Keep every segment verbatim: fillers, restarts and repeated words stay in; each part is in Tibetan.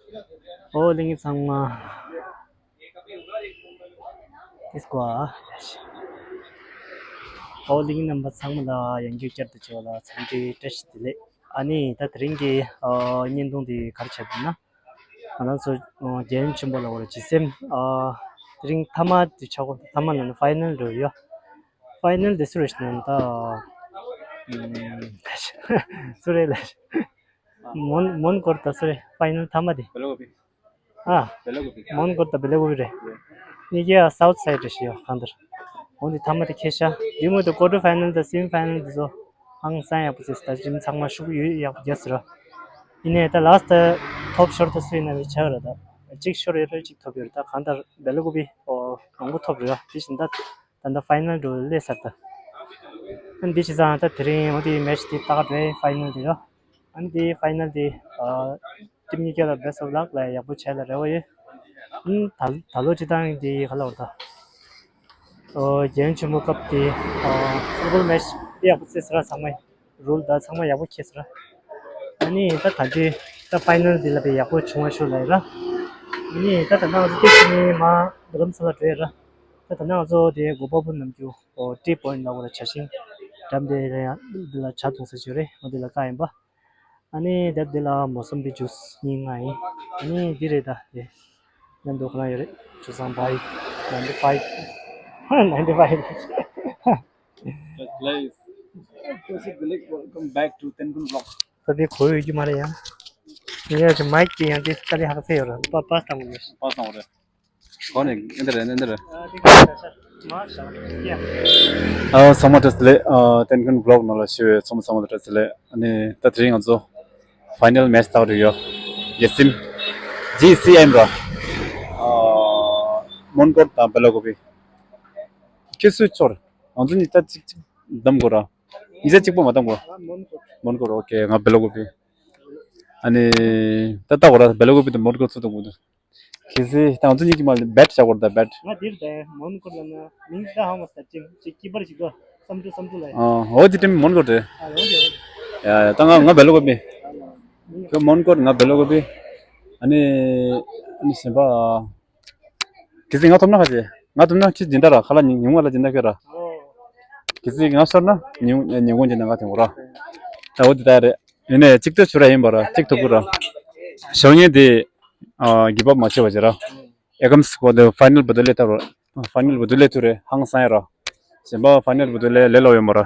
ཨོ་གླིང་ཚང་མ། དེ་སྐོར། ཨོ་གླིང་རྣམ་པ་ཚང་མ་ལ་ཡང་བསྐྱར་བསྐྱར་དུ་བྱས་པ་ལ་འཚམས་འདྲི་བཀྲ་ཤིས་བདེ་ལེགས། ཨ་ནི་ད་དེ་རིང་གི་ཨ་བརྙན་ཐུང་འདི་ག་རེ་བྱས་འདུག་ན། ང་རང་ཚོ་ཨ་རྒྱལ་ཡུམ་ཆེན་པོ་ལ་འོ་ར་ཇི་སེམས་ཨ་དེ་རིང་ཐ་མ་དེ་ཆགས་གོ། ཐ་མ་ལ་ནི་ཕའི་ནལ་འགྲོ་ཡོད། ཕའི་ནལ་དེ་སུ་རེད་ཟེར་ན་ད་ཨམ་སུ་རེད་ལ། མོན་མོན་གོར་ད་སུ་རེད། ཕའི་ནལ་ཐ་མ་དེ། ཨ། མོན་གོར་དང་བེ་ལ་ཀུ་པི་རེད། གཉིས་ཀ་སའུ་ཐི་སའེ་ཌི་རེད་ཤི་ཡོད་གང་ལྟར། འོ་འདི་ཐ་མ་དེ་ཁེ་ཤ། འདི་མོ་དེ་ཀོ་ཊར་ཕའི་ནལ་དང་སེ་མི་ཕའི་ནལ་དེ་ཚོ་ཧང་སང་ཡག་པོ་བྱས་ད་ཅིམ་ཚང་མ་ཤུགས་ཡོད་ཡག་པོ་རྒྱག་ཟེར་ར། ཡིན་ནའི་ད་ལ་སི་ཊི་ཐོབ་ཤོར་ད་སུ་ཡིན་ན་བའི་ཆག་ར་ད། གཅིག་ཤོར་ཡོད་ར་གཅིག་ཐོབ་ཡོད་ར་ད་གང་ལྟར་བེ་ལ་ཀུ་པི་ཨོ་མང་པོ་ཐོབ་རེད་ར་དེ་བཞིན་ད། ད་ལྟ་ཕའི་ནལ་འགྲོ་སླེབས་ཚར་ད། ཨ་ནི་འདི་བྱས་ཙང་ད་དེ་རིང་འོ་དེ་མེ་ཆི་དེ་ཏག་རེད་ཕའི་ནལ་དེ་ཡོད། ཨ་ནི་དེ་ཕའི་ནལ་དེ་ཨ་ཊིམ་གཉིས་ཀ་ལ་བེ་སི་ཊི་ཨོཕ་ལག་ལ་ཡག་པོ་བྱས་ལ་རེ་བ་ཡོད། ཨ་ནི་ད་ད་ལོ་སྤྱི་བཏང་དེ་ག་ལ་བར་ད། ཨོ་རྒྱལ་ཡུམ་ཆེན་པོ་སྐབས་དེ་ཨ་ཕུཊ་བོལ་མེ་ཆི་དེ་ཡག་པོ་རྩེ་ཟེར་ར་ཚང་མས། རུལ་དང་ཚང་མ་ཡག་པོ་ཁྱེར་སོང་ར། ཨ་ནི་ད་ད་ལྟའི་ད་ཕའི་ནལ་འདི་ལ་དཔེ་ཡག་པོ་བྱུང་བ་ཤོག་ལབ་ཡ་ར། ཨ་ནི་ད་ད་ནང་ཚོ་ཏིག་ཙམ་ནི་མ་རྡ་རམ་ས་ལ་འགྲོ་ཡ་ར། ད་ད་ནང་ཚོ་དེ་གོ་པ་པོ་ནམ་རྒྱུན་ཨོ་ཏྲི་པོ་ཡིན་ལ་འོ་ལ་བྱ་ཤིང་འགྲམ་དེ་ལ་ཡང་འདི་ལ་བྱ་འཐུང་ས་ཞིག་རེད། འོ་འདི་ལ་བཀག་ཡིན་པ། ཨ་ནི་དེབ་འདི་ལ་མོ་སམ་པི་ཇུས་གཉིས་ལྔ་ཡིན། ཨ་ནི་འདི་རེད་ད་དེ། མཉམ་དུ་ཁོ་རང་ཡོད་རེད། ཇུས་སང་བྷའི་ནའིན་ཊི་ཕའིབ། ནའིན་ཊི་ཕའིབ། First place. Welcome back to Tenkun Vlog. ད་དེ་གོ་ཡོད་ཀྱི་མ་རེད་ཡང་། ངས་ཀྱི་མའིག་དེ་ཡང་དེ་ཏ་ལི་ཧ་ཚེ་ཡོད་ར། པ་པ་སྟངས་མེད། པ་སྟངས་རེད། གོ་ནས་ཨེ་འདི་རེད་ཨེ་འདི་རེད། ཨ་ཚང་མ་བཀྲ་ཤིས་བདེ་ལེགས། ཨ་ཏེན་ཁུན་བི་ལོག་ནང་ལ་ཞུ་བའི་ཚང་མ་ཚང་མ་བཀྲ་ཤིས་བདེ་ལེགས། ཨ་ནི་ད་དེ་རིང་ང་ཚོ་ཕའི་ནལ་མེ་ཆི་ལྟ་བར་ཡོད། རྒྱལ་སེམས་ཇི་སི་ཨེམ་ར། ཨ་མོན་གོར་དང་བེ་ལ་ཀོ་པི། ཁྱེད་སུ་ཆོར། ང་ཚོ་གཉིས་ད་གཅིག་གཅིག་བདམས་དགོས་ར། གཉིས་ཆ་གཅིག་པོ་མ་བདམས་དགོས། མོན་གོར། མོན་གོར། ཨོ་ཁེ། ང་བེ་ལ་ཀོ་པི། ཨ་ནི་ད་ལྟ་བར་བེ་ལ་ཀོ་པི་དང་མོན་གོར་ཚུར་བདམས་དགོས་འདུག་གལ་སྲིད་ད་ང་ཚོ་གཉིས་ཀྱི་མ་ལ་བེད་བཞག་དགོས་ར། ད་བེད། ང་འདིར་བསྡད། མོན་གོར་ལ་ན་མིང་ད་ཧ་མ་སྟེ་ཅིག་ཅིག་སྐྱིད་པར་ཞིག་གོ། བསམ་ཚུལ་བསམ་ཚུལ་ལ། ཨོ་འོ་དེ་ཏིམ་མོན་གོར་རེད། ཨ་འོ་དེ་འོ་དེ། ཡ་ཡ་ད་ང་ང་བེ་ལ་ཀོ་པི། ཁྱོད་མོན་གོར་ང་བེ་ལ་ཀོ་པི། ཨ་ནི་ཨ་ནི་སེམས་པ། གལ་སྲིད་ང་ཐོབ་ན་ཁ་ཆེ། ང་ཐོབ་ན་ཁྱི་སྦྱིན་བདག་ར་ཁ་ལ་ཉིན་ཉིན་ངོ་ལ་སྦྱིན་བདག་ཁྱོད་ར། གལ་སྲིད་ང་ཤོར་ན་ཉིན་ཉིན་ངོ་སྦྱིན་བདག་ང་དེ་ངོ་ར། ད་འོ་དེ་ད་རེད། ཡིན་ནའི་གཅིག་ཏུ་ཆུ་ར་ཡིན་པ་ར་གཅིག་ཐུབ་ཀུ་ར། ཞོགས་ཉིན་དེ་གིབ་ཨབ་མ་བྱེད་པ་བྱེད་ར། ཨེ་ཀམ་སི་ཀོ་དེ་ཕའི་ནལ་བུ་དུ་ལེ་ཐབ་ར། ཕའི་ནལ་བུ་དུ་ལེ་ཐུ་རེ་ཧང་སང་ཡ་ར། གཞན་པ་ཕའི་ནལ་བུ་དུ་ལེ་ལེ་ལོ་ཡོད་མ་ར།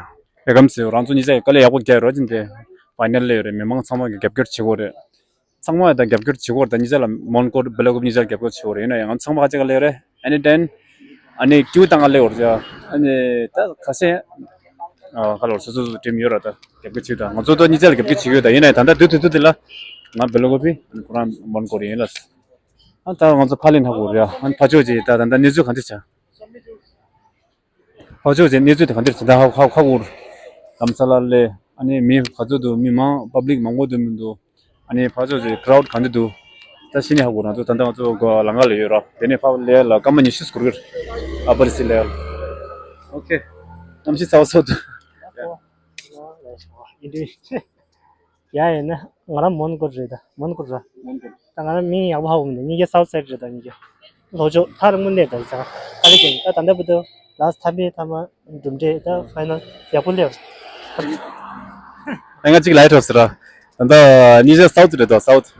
ཨེ་ཀམ་སི་རང་ཚོ་གཉིས་ཆ་དཀའ་ལས་ཡག་པོ་རྒྱག་རོགས་ཅིན་དེ་ཕའི་ནལ་ལེ་ཡོད་རེད། མི་མང་ཚང་མ་གི་རྒྱབ་སྐྱོར་བྱེད་དགོས་རེད། ཚང་མ་ད་རྒྱབ་སྐྱོར་བྱེད་དགོས་རེད། ད་གཉིས་ཆ་ལ་མོན་གོར་བེ་ལ་ཀོ་པི་གཉིས་ཆ་ལ་རྒྱབ་སྐྱོར་བྱེད་དགོས་རེད། ཡིན་ན་ཡང་ང་ཚང་མ་ཁ་ཅིག་ག་ལེ་རེད། ཨ་ནི་ཏན་ཨ་ནི་ཀྱུ་ཏང་ག་ལེ་བར་ཅ་ཨ་ནི་ད་ཁ་སེ་ཨ་ཁ་ལོར་སོ་སོ་སོ་ཊིམ་ཡོད་ར། ད་རྒྱབ་སྐྱོར་བྱེད་ད་ང་ཚོ་ད་གཉིས་ཆ་ལ་རྒྱབ་སྐྱོར་བྱེད་ཡོད། ད་ཡིན་ན་ཡང་ད་ད་དུས་དུས་དུས་དེ་ལ་ང་བེ་ལ་ཀོ་པི་ཁོ་རང་མོན་གོར་ཡིན་ལ། ཨ་ད་ང་ཚོ་ཕ་ལེན་ཧ་གོ་རེད། ཨ་ནི་ཕ་ཆོས་ཅི་ད་ད་ད་གནས་ཚུལ་ག་འདི་ཆ། ཕར་ཕྱོགས་ཀྱི་གནས་ཚུལ་དེ་ག་འདིར་ཇི་ལྟར་ཧ་ཧ་ཧ་གོ། ལམ་ས་ལ་ལས་ཨ་ནི་མི་ག་ཚོད་འདུག་མི་མང་པབ་ལིག་མང་པོ་འདུག་མི་འདུག་ཨ་ནི་ཕར་ཕྱོགས་ཀྱི་ཀྲའུ་ཌི་ག་འདི་འདུག་ད་ཤི་ནས་ཧ་གོ། ང་ཚོ་ད་ལྟ་ང་ཚོ་གོ་ལང་ཀ་ལ་ཡོད་ར། དེ་ནས་ཕར་ལས་ལ་སྐར་མ་ཉི་ཤུ་འགོར་གི་རེད། ཨ་པར་སི་ལས་ལ། ཨོ་ཁེ། གནམ་གཤིས་ཚ་བ་ཚ་བ་འདུག་ཡ་ཡིན་ན་ང་རང་མོན་གོར་རེད་ད། མོན་གོར་ར། ད་ང་རང་མིང་ཡག་པོ་ཧ་གོ་མི་འདུག་གཉིས་ཀ་སའུ་ཐི་སའེ་ཌི་རེད་ད། གཉིས་ཀ་ལྷོ་ཕྱོགས། ཐག་རིང་པོ་གནས་ད་ས་ག་ལེ་ཀན། ད་ད་ལྟ་བུ་དུ་ལ་སི་ཊི་ཐ་མའི་ཐ་མ་གྲུབ་འབྲས་ད་ཕའི་ནལ་ཡག་པོ་སླེབས། ཨ་ང་གཅིག་ལ་ཡ་ཐོབ་ཟེར་ར། ད་ལྟ་གཉིས་ཀ་སའུ་ཐི་རེད་ད། སའུ་ཐི་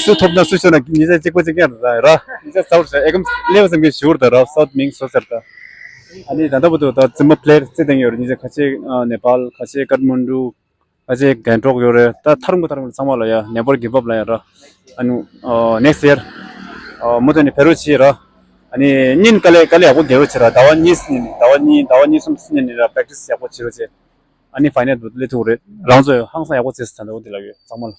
སུ་ཐོབ་ན་སུ་ཤོར་ན་གཉིས་ཀ་གཅིག་པ་གཅིག་རྐྱང་རེད་ད་ར། གཉིས་ཀ་སའུ་ཐི་རེད། ཨེ་ཀམ་སླེབས་སམ་གི་ཞུ་བར་ད་ར། སའུ་ཐི་མིང་བཟོ་ཟེར་ད། ཨ་ནི་ད་ལྟ་བུ་དུ་ད་རྫུན་མ་པི་ལེ་ཡར་རྩེ་བཏང་ཡོད་རེད། གཉིས་ཀ་ཁ་ཆེ་ནེ་པཱལ། ཁ་ཆེ་ཀ་ཐ་མན་ཌུ། ཨ་ཅེ་གན་ཊོག་ཡོད་རེད། ད་ཐར་མགོ་ཐར་མགོ་ཚང་མ་ལ་ཡ་ནེ་བར་གིབ་ཨབ་ལ་ཡ་ར། ཨ་ནུ་ཨ་ནེག་སི་ཡར་ཨ་མུ་མཐུད་ནས་འབད་རོགས་བྱེད་ར། ཨ་ནི་ཉིན་དཀའ་ལས་དཀའ་ལས་ཡག་པོ་རྒྱག་རོགས་བྱེད་ར། ཟླ་བ་གཉིས་ནས་ཟླ་བ་གཉིས་ཟླ་བ་གཉིས་གསུམ་ནས་ནི་ར་པེག་ཊི་སི་ཡག་པོ་བྱེད་རོགས་བྱེད། ཨ་ནི་ཕའི་ནལ་དུ་སླེབས་ཐུབ་རེད། རང་ཚོ་ཧང་སང་ཡག་པོ་བྱེད་ཟེར་ད་འོ་དེ་ལ་ཡོད་ཚང་མ་ལ།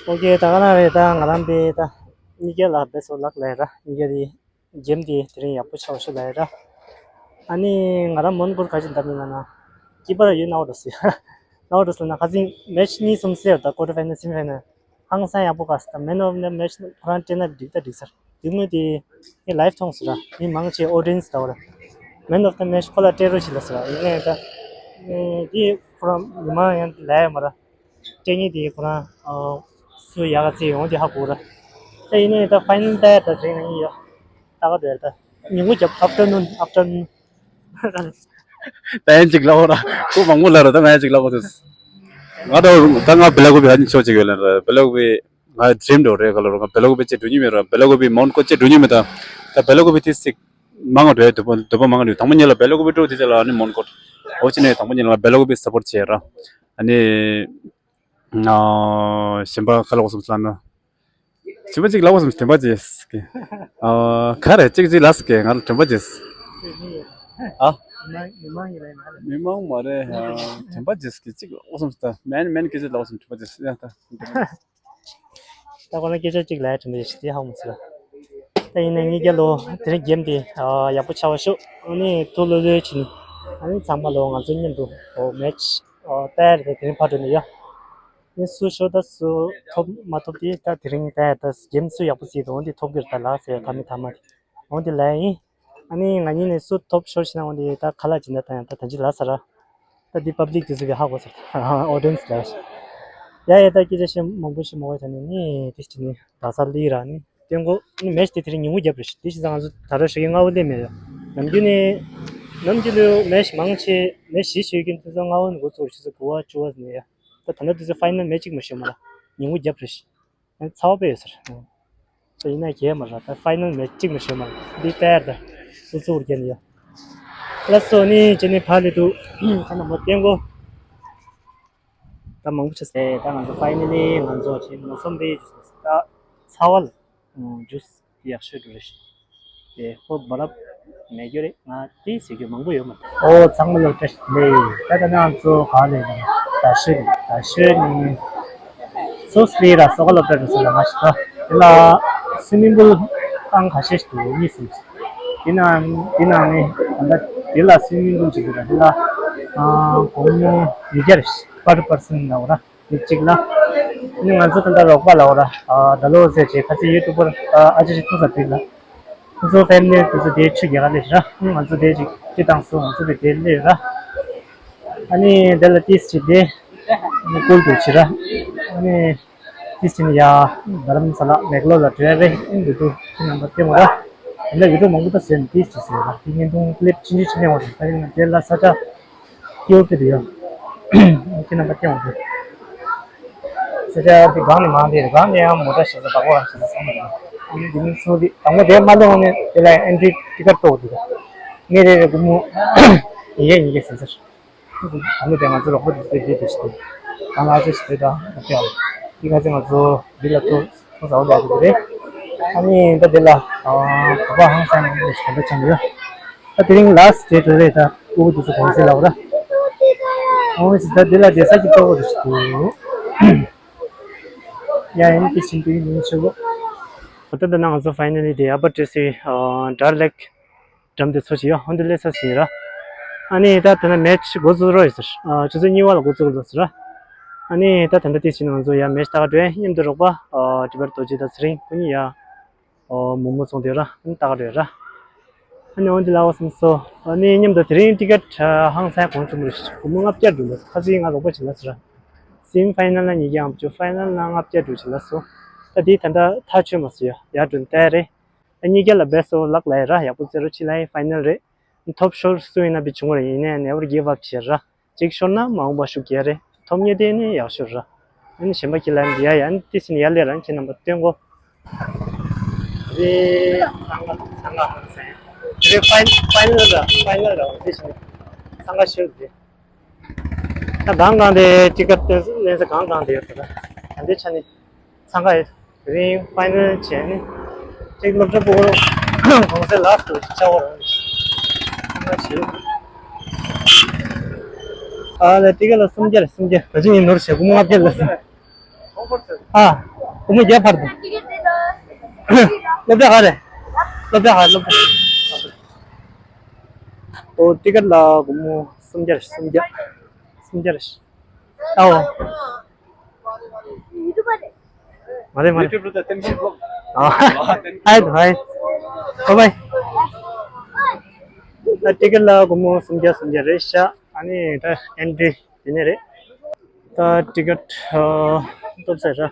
ཨོ་ཁེ། ད་ག་ན་རེད། ད་ང་རང་པའི་ད་གཉིས་ཀ་ལ་བེ་སོ་ལག་ལས་ར། གཉིས་ཀ་དེ། གེམ་དེ་དེ་རིང་ཡག་པོ་ཆགས་ཤོག་ལབ་ཡ་ར། ཨ་ནི་ང་རང་མོན་གོར་ག་ཅིག་འདམ་ཡིན་ལབ་ན། སྐྱིད་པ་ཡོད་ན་འོ་འདྲ་སི། ན་འོ་འདྲ་སི་ན་ཁ་སང་མེ་ཆི་གཉིས་གསུམ་སླེབས་ད། ཀོ་ཊར་ཕའི་ནལ་སེ་མི་ཕའི་ནལ། ཧང་སང་ཡག་པོ་ག་སི་ད། མེན་ཨོཕ་ད་མེ་ཆི་ཁོ་རང་སྤྲད་ན་འགྲིག་ད་འགྲིག་ས་རེད། དེ་སྔོན་དེ་ངས་ལའིབ་མཐོང་སོང་ར། མི་མང་ཆེ་ཨོ་ཌི་ཡེན་སི་ད་འོ་ར། མེན་ཨོཕ་ད་མེ་ཆི་ཁོ་ལ་སྤྲད་རོགས་བྱེད་ལབ་སོང་ར། ཡིན་ནའི་ད་དེ་ཁོ་རང་མི་མང་ཡང་ལབ་ཡ་མ་ར། སྤྲད་མཁན་དེ་ཁོ་རང་ཨ་ སུ་ཡག་ག་ཚིག་ཡོང་དེ་ཧ་གོ་ར། ད་ཡིན་ནའི་ད་ཕའི་ནལ་ད་ད་རིང་ཡིན་ཡོད། ད་ག་དེར་ད་ཉིན་གུང་རྒྱབ་ཨབ་ཊར་ནུན་ཨབ་ཊར་ནུན། ད་ཡིན་ཅིག་ལབ་ར། ཁོ་མང་པོ་ལབ་ར། ད་ང་ཡིན་ཅིག་ལབ་དགོས་ཐུག་ང་ད་ད་ང་བེ་ལ་ཀུ་པི་ཧ་ཅང་ཆོ་ཅིག་ཡོད་ལ་ར། བེ་ལ་ཀུ་པི་ང་ཌི་རིམ་འགྲོ་རེད། ག་ལ་ར་ང་བེ་ལ་ཀུ་པི་ཅིག་འགྲོ་མྱོང་མེད་ར། བེ་ལ་ཀུ་པི་མོན་ཀོ་ཅིག་འགྲོ་མྱོང་མེད། ད་ད་བེ་ལ་ཀུ་པི་དེ་ཅིག་མང་ང་འགྲོ་ཡ་འདོད་པ་འདོད་པ་མང་ང་འགྲོ། དང་པོ་ཉིད་ལ་བེ་ལ་ཀུ་པི་འགྲོ། དེ་རྗེས་ལ་ཨ་ནི་མོན་ཀོ། འོ་ཅི་ནས་དང་པོ་ཉིད་ལ་བེ་ལ་ཀུ་པི་སབ་པོར་བྱེད་ར། ཨ་ནི། ཨ་གཞན་པ་ག་ལ་འོ་སོང་ལབ་ན། གཞན་པ་ཅིག་ལབ་འོ་སོང་དྲན་པ་བརྗེད་ཀི། ཨ་ག་རེ་ཅིག་ཅིག་ལབ་ཀི་ང་ལ་དྲན་པ་བརྗེད། ཨ། མི་མང་ཡིན་ལ་ཡིན་ལ། མི་མང་མ་རེད། ཨ་དྲན་པ་བརྗེད་ཀི། ཅིག་ལབ་འོ་སོང་ད་མན་མན་སྐད་ཆ་ལབ་འོ་སོང་དྲན་པ་བརྗེད་ཡ་ད། ད་ཁོ་ན་སྐད་ཆ་གཅིག་ལ་དྲན་པ་ཞིག་དེ་ཧ་མ་ཚིག་ལ། ད་ཡིན་ན་ངེད་རྒྱ་ལོ་དེ་རིང་གེམ་དེ་ཡག་པོ་ཆགས་པ་ཤོག་ཨ་ནི་ཐུགས་ལྷོད་ལྷོད་བྱས་ནས་ཨ་ནི་ཚང་མ་ལོ་ང་ཚོ་མཉམ་དུ་མེ་ཆི་ལྟ་ཡ་རེད། དེ་རིང་ཕར་འགྲོ་ནས་ཡ། ནི་སུ་ཤོར་ད་སུ་ཐོབ་མ་ཐོབ་དེ་ད་དེ་རིང་ལྟ་ཡ། ད་གེམ་སུ་ཡག་པོ་བརྩིས་འདུག་འོན་ཏེ་ཐོབ་གི་རེད། ད་ལགས་ཟེར་ཡ་ཐ་མི་ཐ་མ་དེ་འོན་ཏེ་ལ་ཡིན། ཨ་ནི་ང་གཉིས་ནས་སུ་ཐོབ་ཤོར་ཕྱིན་ན་འོན་ཏེ་ད་ཁ་ལག་ཅི་འདྲ་བཏང་ཡང་ད་ད་ཅི་ལ་ཟ་ར། ད་འདི་པབ་ལིག་དེ་ཚོ་གི་ཧ་གོ་ཟེར། ཨོ་ཌི་ཡེན་སི་ལ། ཡ་ཡ་ད་སྐད་ཆ་བཤད་མང་པོ་བཤད་མ་དགོས་ད་ནི་ནི་དེ་ཅི་ནི་ད་ས་ལི་ར་ནི་སྟོན་གོ་ནི་མེ་ཆི་དེ་དེ་རིང་ཉིན་གུང་རྒྱབ་རེད་ཤི། དེ་ཤི་ཙང་ང་ཚོ་ད་ར་ཞོགས་ཀྱི་སྔ་བོ་སླེབས་མེད་ཡ། ནམ་རྒྱུན་ནི་ནམ་རྒྱུན་ལོ་མེ་ཆི་མང་ཆེ་མེ་ཆི་ཞིག་གིན་དེ་ཚོ་སྔ་བོ་ནི་འགོ་ཚུགས་རེད། ཆུ་ཚོད་དགུ་པ་བཅུ་པ་ནས་ཡ། ད་ད་ལྟ་དུས་ཚོད་ཕའི་ནལ་མེ་ཆི་གཅིག་མ་ཤོར་མ་ལ། ཉིན་གུང་རྒྱབ་རེད། ཚ་བ་དཔེ་ཡོད་ཟེར། ད་ཡིན་ན་རྒྱལ་མ་ར། ད་ཕའི་ནལ་མེ་ཆི་གཅིག་མ་ཤོར་མ་ལ། འདི་ལྟར་ད་སུ་ཚུགས་རྒྱན་ཡོད། ལ་སོ་ནི་ཅི་ནི་ཕ་ལི་དུ་ཁ་ན་མོ་བསྟན་གོ། ད་མང་པོ་ཆེ་སེ་ད་ང་ཚོ་ཕའི་ནལ་ལི་ང་ཚོ་ཅི་མོ་སོམ་རེད། ད་ཚ་བ་ལ། ཨོ་ཇུས་ཡག་ཤོས་འགྲོ་རེད། དེ་ཧོ་བ་རབ་མེད་རྒྱུ་རེད། ང་དེ་ཟེར་རྒྱུ་མང་པོ་ཡོད་མ་རེད། ཨོ་ཚང་མ་ལོ་བཀྲ་ཤིས་བདེ་ལེགས། ད་ད་ནང་ཚོ་ག་ལས་ད་ཤོད་ད་ཤོད་ནི་སོ་སི་ལི་ར་སོ་ག་ལོ་བཀྲ་རེད་ཟེར་ལ་མ་ཤི་ད། དེ་ལ་སུའི་མིང་པུལ་ཨང་ཁ་ཤས་ཤིག་འདུག་གཉིས་གསུམ། དེ་ན་དེ་ནང་ནས་ད་ད་དེ་ལ་སུའི་མིང་པུལ་ཅིག་འདུག་ད། དེ་ལ་ཨང་གོང་མོ་ཉིས་བརྒྱ་རེད། པར་པར་སན་ལ་འོ་ར། མི་གཅིག་ལ། ནི་ང་ཚོ་ད་ལྟ་རོགས་པ་ལ་འོ་ར། ད་ལོ་ཟེར་ཅེ་ཁ་ཚི་ཡུ་ཊུབ་པར་ཨ་ཅེ་ཅེ་ཐུག་ས་དུས་ལ། ང་ཚོ་ཕེ་མི་ལི་དེ་ཚོ་དེ་ཆུ་རྒྱག་ག་ལས་ར། ང་ཚོ་དེ་ཅིག་ཅི་དང་སུ་ང་ཚོ་དེ་དེ་ལས་ར། ཨ་ནི་དེ་ལ་ཏིས་ཅི་དེ་ནི་ཀུལ་དུ་ཆི་ར། ཨ་ནི་ཏིས་ཅི་ནི་ཡ་རྡ་རམ་ས་ལ་མེག་ལོ་ལ་འགྲོ་ཡ་རེད། ཨིན་དུ་དུ་ཁྱི་རྣམ་པ་སྟེ་མོ་ར། དེ་ལ་ཡུ་ཊུབ་མང་པོ་ད་ཟེར་ནི་ཏིས་ཅི་ཟེར་ར། དེ་བརྙན་ཐུང་ཀི་ལིབ་ཆུང་ཆུང་ཆི་ནས་འོ་རེད། ད་ཡིན་ན་དེ་ལ་ས་ཆ། སྐྱེ་བོ་དཔེ་དེ་ཡོད། ཁྱེད་རྣམ་པ་སྐྱེ་བོ་དེ། ས་ཆ་དེ་སྒང་ནས་མང་དེ་སྒང་ནས་ཡང་མོ་ཊ་ཞེ་ས་བདག་པོ་རང་ཞེ་ས་ཚང་མ་རེད། ཨ་ནི་དེ་ནི་སོ་དེ་དང་པོ་དེ་མ་ལོངས་ནས་དེ་ལ་ཨེན་ཊི་ཊི་ཀེ་ཊི་གཏོང་དགོས་འདུག་ངས་རེ་རེ་སྒོར་མོ་ཉིས་བརྒྱ་ཉིས་བརྒྱ་ཟིན་ཚར། དང་པོ་དེ་ང་ཚོ་རོགས་པ་དེ་ཚོ་དེ་དེ་ཞིག་དང་ང་ཚོ་ཞིག་དེ་དང་ཨ་ཅག་དེ་ང་ཚོ་ང་ཚོ་འདི་ལ་ཐུག་ཁོང་ཚོ་འོ་ལས་རེད། ཨ་ནི་ད་དེ་ལ་ག་པ་ཧང་སང་ནས་དེ་ཞིག་ག་འདྲ་ཆགས་ཡོད། ད་དེ་རིང་ལ་སི་ཊེ་ཊི་རེད། ད་ཨུ་དུ་ཚོ་གོང་སེ་ལ་འོ་ར། ཨོ་ད་དེ་ལ་དེ་ས་ཀྱི་གཙོ་བོ་རེད་ཞིག་འདུག་ཡ་ཡིན་དེ་ཕྱིན་དུ་ཡིན་ཡིན་ཆོག་གོ། ད་ལྟ་ན་ང་ཚོ་ཕའི་ནལ་ལི་དེ་ཨ་པར་ཊི་སི་ཌལ་ལེག་འགྲམ་དེ་ཚོ་ཞིག་ཡོད། ཧོན་དུ་ལེ་ས་ཟིན་ར། ཨ་ནི་ད་དེ་ན་མེ་ཆི་འགོ་བཙུགས་རོགས་ཡོད་ཟེར། ཨ་ཆུ་ཚོད་གཉིས་པ་ལ་འགོ་བཙུགས་རོགས་ཟེར་ར། ཨ་ནི་ད་དེ་འདྲ་དེ་ཕྱིན་ང་ཚོ་ཡ་མེ་ཆི་ད་ག་འགྲོ་མཉམ་དུ་རོགས་པ་ཨ་ཌི་བར་རྡོ་རྗེ་དང་ཚེ་རིང་ཁོ་གཉིས་ཡ། ཨོ་མོག་མོག་ཚོང་དེ་ར་ཨ་ནི་ད་ག་རེད་ར། ཨ་ནི་འོན་ཏེ་ལ་བ་སམ་སོ། ཨ་ནི་མཉམ་དུ་དེ་རིང་ཊི་ཀེ་ཊི་ཧང་སང་གོང་བྱུང་མི་རེད། སྒོར་མོ་ལྔ་བརྒྱ་འགྲོ་ལ་ཁ་སང་ང་རོགས་པ་བྱེད་ལ་ཟེར་ར། སེ་མི་ཕའི་ནལ་ལ་ཉིས་བརྒྱ་ཨང་བཅུ་ཕའི་ནལ་ལ་ལྔ་བརྒྱ་འགྲོ་བྱེད་ལ་སོ། ད་དེ་ད་ལྟ་ཐག་ཆོད་མ་སོ་ཡ་ཡར་འགྲོ་ནི་ལྟ་རེད། ཨ་ཉིས་བརྒྱ་ལ་བེ་སོ་ལག་ལ་ཡ་ར་ཡག་པོ་རྩེ་རོགས་བྱེད་ལ་ཡ་ཕའི་ནལ་རེད། ཐོབ་ཤོར་སུ་ཡིན་ན་བི་བྱུང་བ་རེད། ཡིན་ནའི་ནེ་བར་གིབ་ཨབ་བྱེད་ར། གཅིག་ཤོར་ན་མ་འོངས་པ་ཤུགས་རྒྱག་རེད། ཐོབ་ངེས་དེ་ནི་ཡག་ཤོས་ར། ཨ་ནི་གཞན་པ་ཁྱེད་ལ་འདི་ཡ་ཡ་ནི་ཏི་སི་ནི་ཡ་ལེ་རང་ཁྱེད་རྣམ་པ་སྟོན་གོ། རེད། ཚང་མ་ཚང་མ་ཧང་སང་། རེད། ཕའི་ཕའི་ནལ་ར་ཕའི་ནལ་ར་ཏི་སི་ནི་ཚང་མ་ཤོད་རེད། ད་གང་གང་དེ་ཊི་ཀེ་ཊི་ལེན་ས་གང་གང་དེ་ཡོད་རེད། ད་འདི་ཆ་ནི་ཚང་མ་ཡོད། དེ་རིང་ཕའི་ནལ་བྱས་ནི་གཅིག་སློབ་གྲྭ་ཕྲུ་གུ་གོང་ཚད་ལགས་སུ་བཅའ་བ་རང་རེད། ཨ་ལ་ཊི་ཀེ་ཊི་ལ་སུམ་བརྒྱ་རེད། སུམ་བརྒྱ། ད་ཅི་ཡིན་ནོར་བྱེད་སྒོར་མོ་ལྔ་བརྒྱ་ལ་སུམ། ཨ། སྒོར་མོ་བརྒྱ་འཕར་འདུག་སློབ་གྲྭ་ག་རེད། སློབ་གྲྭ་ག་སློབ་གྲྭ། ཨོ་ཊི་ཀེ་ཊི་ལ་སྒོར་མོ་སུམ་བརྒྱ་རེད། སུམ་བརྒྱ། སུམ་བརྒྱ་རེད། ཨའོ། མ་རེད་མ་རེད། ཨ། ཧའི་ཧའི། ཁོ་བའི། ད་ཊི་ཀེ་ཊི་ལ་སྒོར་མོ་སུམ་བརྒྱ་སུམ་བརྒྱ་རེད་ཤག་ཨ་ནི་ད་ཨེན་ཊི་རི་དེ་ནས་རེད། ད་ཊི་ཀེ་ཊི་ཨ་སྟོབས་ཟེར་ར།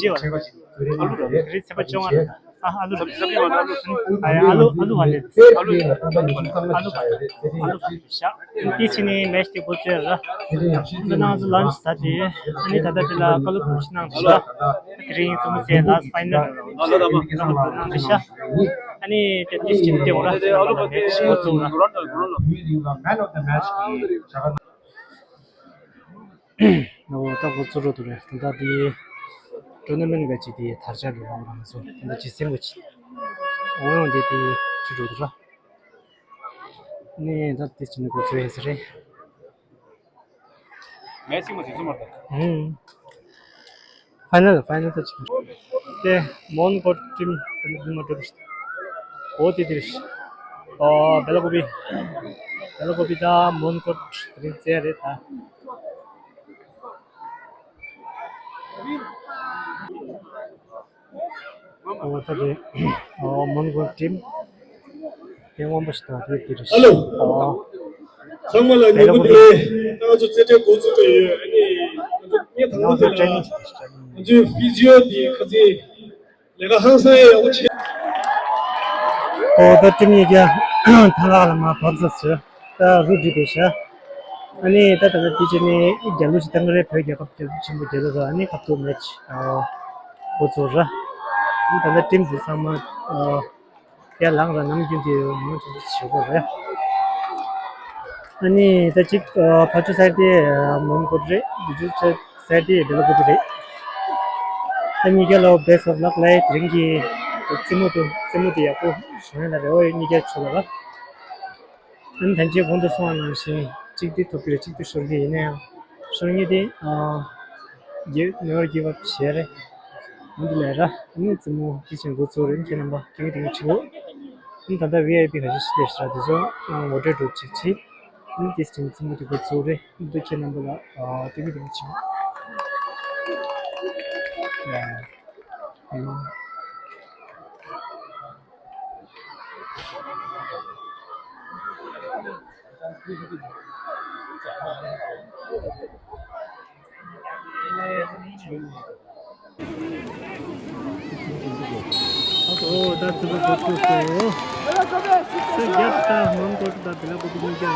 བརྗེ་བ་རེད། ཨ་ལུ་རེད། དེ་རིང་ཚེས་པ་བཅོ་ལྔ་རེད། ཨ་ཨ་ལུ་རེད། ཨ་ཡ་ཨ་ལུ་ཨ་ལུ་ག་ལེར། ཨ་ལུ་ཨ་ལུ་ག་ལེར། ཨ་ལུ་ག་ལེར། ཨ་ལུ་ག་ལེར། དེ་ཕྱི་ནས་མེ་ཤི་དེ་འགོ་ཚུགས་ཡ་ར། འདི་ནང་ཚོ་ལན་ཆི་ཟ་དེ། ཨ་ནི་ད་ལྟ་དེ་ལ་བཀའ་སློབ་གོམས་གཤིས་གནང་དེ་ཤ། དེ་རིང་གཙོ་མོ་ཚེ་ལ་ཕའི་ནལ་རེད། བཀའ་སློབ་གནང་དེ་ཤ། ཨ་ནི་དེ་དེ་སྐྱིན་དེ་འོ་ར་དེ་ལ་མེ་ཤི་འགོ་ཚུགས་ར། ཨོ་ད་འགོ་ཚུགས་རོགས་འདུག་རེད། ད་ལྟ་དེ་ཊོར་ན་མེན་ག་ཅིག་དེ་དར་ཆ་རུ་ལངས་རང་སོ། ད་ལྟ་ཇི་སེམས་པ་ཅིག་འོང་ཡོང་དེ་དེ་ཅི་འགྲོ་འདུག་ར། ནི་ད་དེ་ཅི་ནི་འགོ་ཚུགས་ཡས་རེད། མེ་ཤི་མ་ཅིག་སུ་མ་ད། ཧུམ། ཕའི་ནལ་ཕའི་ནལ་ད་ཅིག་དེ་མོན་གྷོ་ཊིམ་དེ་ནི་མ་འགྲོ་འདུག་འོ་དེ་དེ་རེད། ཨོ་བེ་ལ་ཀོ་པི། བེ་ལ་ཀོ་པི་ད་མོན་གྷོ་དེ་རིང་རྩེ་རེད་ད། ཨོ་ད་དེ་ཨོ་མོན་གྷོ་ཊིམ་དེ་སྔོན་པོ་ཞིག་དང་དེ་དེ་རེད། ཨ་ལོ། ཨོ་ཚང་མ་ལ་ཉིན་མོ་བདེ་ལེགས། ད་ང་ཚོ་རྩེད་འགྲན་འགོ་བཙུགས་པ་ཡོད། ཨ་ནི་ང་ཚོ་ངས་ད་ང་ཚོ་ལྟ་ནི་ང་ཚོའི་ཕི་ཇི་ཨོ་དེ་ཁ་ཚིག་ལས་ཀ་ཧང་སང་ཡག་པོ་བྱེད། ཨོ་ད་ཊིམ་གཉིས་ཀ་ཐང་ལག་ལ་མ་བབས་ས་ཟེར། ད་རུ་སྒྲིག་པའི་ཤ། ཨ་ནི་ད་ད་ལྟ་དེ་ཅི་ནི་རྒྱལ་གླུ་ཞིག་བཏང་གི་རེད། བོད་རྒྱལ་ཁབ་རྒྱལ་གླུ་ཆེན་པོ་རྒྱལ་གླུ་ར། ཨ་ནི་ཁ་ཐུག་མེ་ཆི་འགོ་ཚུགས་ར། ཨ་ནི་ད་ལྟ་ཊིམ་དེ་ཚང་མ་ཡར་ལངས་ར། ནམ་རྒྱུན་དེ་མང་ཆེ་ཆེ་བོ་རེད། ཨ་ནི་ད་ཅིག་ཕར་ཚུར་ས་དེ་མོན་གྷོ་རེད། འདི་ཚུར་ས་དེ་བེ་ལ་ཀོ་པི་རེད། ད་གཉིས་ཀ་ལ་best of luck ལབ་ཡ། དེ་རིང་གི་རྩེད་མོ་དེ་རྩེད་མོ་དེ་ཡག་པོ་བྱུང་ཡ་ལ་རེ་བ་ཡོད། གཉིས་ཀ་ཆོག་ལ་ར། ཨ་ནི་ད་ཅི་གོང་དུ་གསུངས་པ་ནང་བཞིན་གཅིག་དེ་ཐོབ་ཀྱི་རེད། གཅིག་དེ་ཤོར་གྱི། ཡིན་ན་ཡང་ཤོར་མཁན་དེ་give never give up བྱས་རེད། འོན་ཏེ་ལས་ར་ཨ་ནི་རྩེད་མོ་དེ་བཞིན་འགོ་ཚུགས་རེད། ཁྱེད་རྣམ་པ་དེ་ག་དེ་ག་ཆེ་བོ། ཨ་ནི་ད་ལྟ་ཝི་ཨའི་པི་ག་ཤེད་ཤེད་ལས་ཤ་དེ་ཚོ་ངོ་སྤྲོད་འགྲོ་གཅིག་བྱེད། ཨ་ནི་དེ་བཞིན་རྩེད་མོ་དེ་འགོ་ཚུགས་རེད། འདི་ཁྱེད་རྣམ་པ་ལ་དེ་ག་དེ་ག་ཆེ་བོ། ཨོ་ད་ཚོད་པ་འགོ་ཚུགས་སོང་། ས་རྒྱབ་ད་མོན་གྷོ་དང་བེ་ལ་ཀོ་པི་གཉིས་ཀ།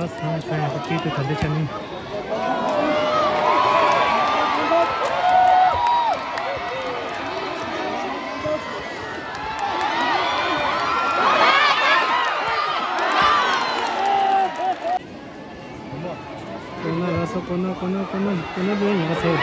ས་ས་ཡག་པོ་སྐྱིད་དུ་ད་ལྟ་ཆ་ནི། གོ་ན་ར་སོ་གོ་ན་གོ་ན་གོ་ན་གོ་ན་ལོས་ཡག་ཚོ།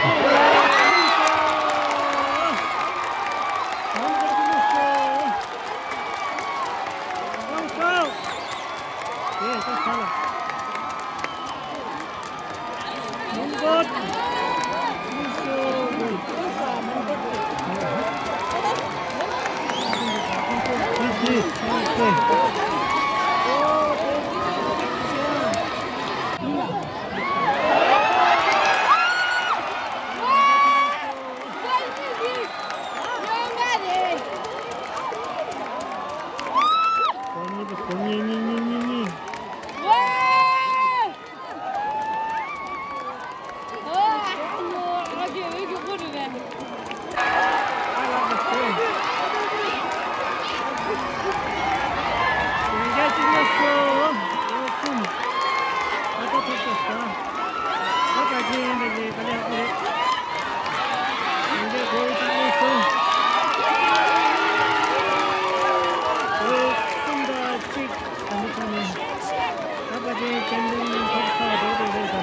ད་པ་ཅན་སྐྱེ་འདུན་ཐོབ་ས་རེད་རེད་རེད་ད།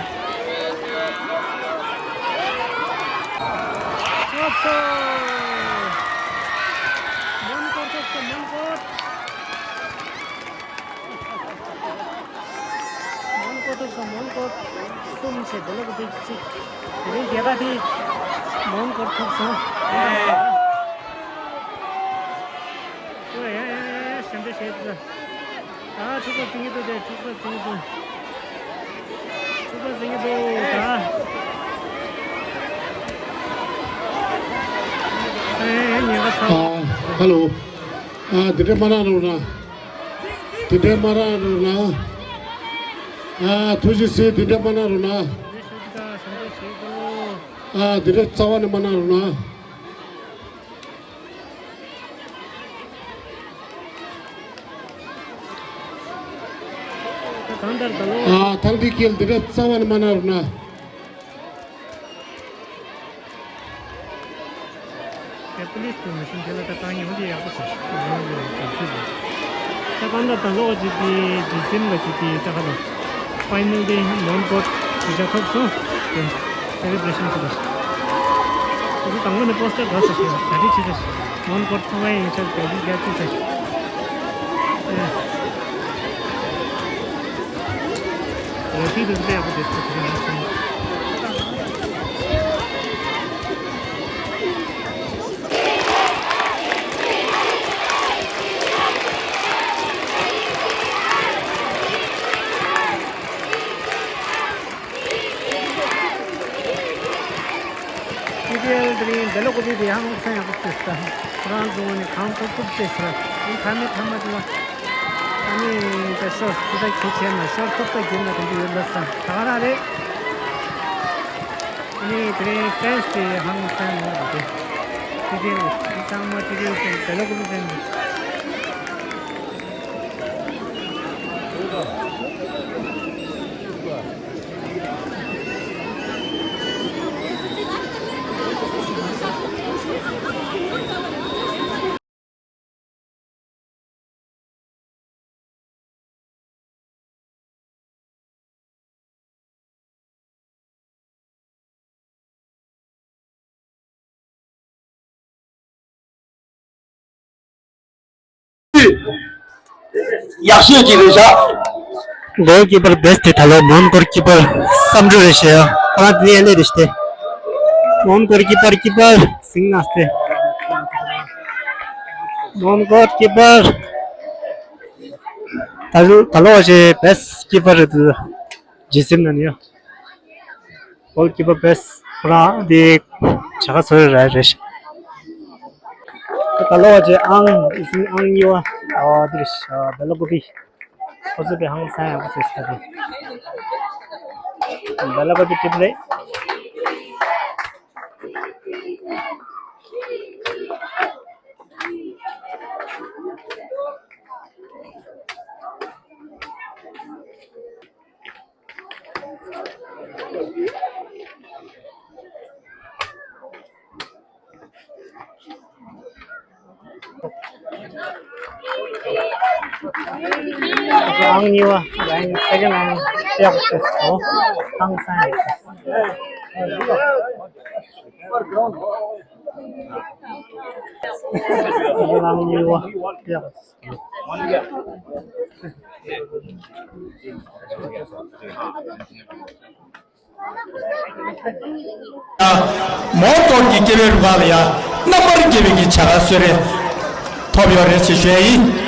ཐོབ་སོ། མོན་གོར་ཐོབ་སོ་མོན་གོར། མོན་གོར་ཐོབ་སོ་མོན་གོར། གསུམ་བྱས་དེ་ལོ་གི་དེ་གཅིག་དེ་རིང་རྒྱལ་ཁ་དེ་མོན་གོར་ཐོབ་སོ། ཨོ་ཡ་ཡ་ཡ་ཞབས་འདྲེན་བྱས་ད། ཨ་འཁྲུག་པ་ཟིན་གྱི་འདུག་དེ་འཁྲུག་པ་ཟིན་གྱི་འདུག་འཁྲུག་པ་ཟིན་གྱི་འདུག་ད། ཨེ་ཉེན་ཁ་ཚ། ཨ་ཧ་ལོ། ཨ་འདི་འདྲ་མ་གནང་རོགས་གནང་། འདི་འདྲ་མ་གནང་རོགས་གནང་། ཨ་ཐུགས་རྗེ་ཆེ། འདི་འདྲ་མ་གནང་རོགས་གནང་། ཨ་འདི་འདྲ་རྩ་བ་ནས་མ་གནང་རོགས་གནང་། གང་ལྟར་ད་ལོ། ཨ་ཐང་འདི་སྐྱེལ་འདི་འདྲ་རྩ་བ་ནས་མ་གནང་རོགས་གནང་། ཀེ་པུ་ལིས་དུ་མི་ཤིང་དེ་ལ་ད་བཏང་ཡོང་དེ་ཡག་པོ་ཟེར་ཡོང་ཡོད་ཟེར་ཚུལ་རེད། ད་གང་ལྟར་ད་ལོ་ཅིག་དེ་ཇི་སིམ་ལ་ཅིག་དེ་ད་ག་ལ་ཕའི་ནལ་དེ་མོན་གོར་གྱི་ཆ་ཐོབ་སོང་དེ་སེ་ལེ་བྷ་རེ་ཤན་བྱེད་པ་ཞིག་དེ་ཚོ་དང་པོ་ནས་པོ་སི་ཊར་འགའ་ས་ཞིག་གྲ་སྒྲིག་བྱེད་ས་ཞིག་མོན་གོར་ཐོག་མའི་ཡིག་ཆ་གལ་ཆེན་རྒྱ་བཙུགས་ས་ཞིག་རེ་ཕི་དུ་སྤེལ་ཡག་པོ་དེ་ཚོ་དེ་རིང་སོང་། ཀི་པི་ཨེལ་དེ་རིང་འདི་ལོ་ཀོ་བི་དེ་ཡང་ཚན་ཡག་པོ་བྱས་ས། ཁོ་རང་ཚོ་ནི་གང་ཐུབ་ཐུབ་བྱས་ས། ཨིན་ཐ་མེད་ཐ་མ་དེ་ལ། ཨ་ནི་ད་ཤོར་ཁུ་ད་ཁྱེད་བྱས་ན་ཤོར་ཐུབ་ད་བརྒྱུད་ན་དེ་འདྲ་ཡོད་ལ་ས། ད་ག་རང་རེད། ཨ་ནི་དེ་རིང་ཕེན་སི་དེ་ཧང་སང་མོ་རེད་དེ། ཀི་པི་ཨེལ་ཚང་མ་ཀི་པི་ཨེལ་ཚན་འདི་ལོ་ཀོ་བི་ཚན་འདི། ཡག་ཤོས་ཅིག་རེད་ཤག་གོལ་ཀི་པར་བེ་སི་ཊི་དེ་ད་ལོ་མོན་གོར་ཀི་པར་བསམ་འགྲུབ་རེད་ཤག་ཁོ་རང་དེ་ནས་ཨེ་ལེ་རེད་ཤག་སྟེ། མོན་གོར་ཀི་པར་ཀི་པར་ཟིང་ན་སྟེ། མོན་གོར་ཀི་པར་ད་ལོ་ད་ལོ་ཞེ་བེ་སི་ཊི་ཀི་པར་རེད་འདུག་ཇི་སིམ་ན་ནི་ཡོད། གོལ་ཀི་པར་བེ་སི་ཁོ་རང་དེ་བྱ་དགའ་བཟོ་ཡོད་རེད་རེད་ཤག་ད་ལོ་བ་ཅེ་ཨང་ཨིན་ཨང་ཡོ་ཨ་དེ་རེད་ཤག་བེ་ལ་ཀོ་པི་ཁོ་ཚོ་པའི་ཧང་སང་ཡག་པོ་བཟོས་ཤག་དེ་བེ་ལ་ཀོ་པི་ཀྲིབ་རེད། རང་གཉིས་པ་ལན་སེ་ཀེན་ལན་གཡོག་བྱས་སོང་། ཐང་སན་ཡོད་ཚེ། རང་གཉིས་པ་གཡོག་བྱས་སོང་། མོ་ཏོག་གི་སྐྱེ་བའི་རུ་ཁག་ལ་ཡ་རྣམ་པར་རྒྱལ་བའི་གི་བྱ་དགའ་གསོལ་རས་ཐོབ་ཡོད་རེད་ཅེས་ཞུ་ཡ་ཡིན།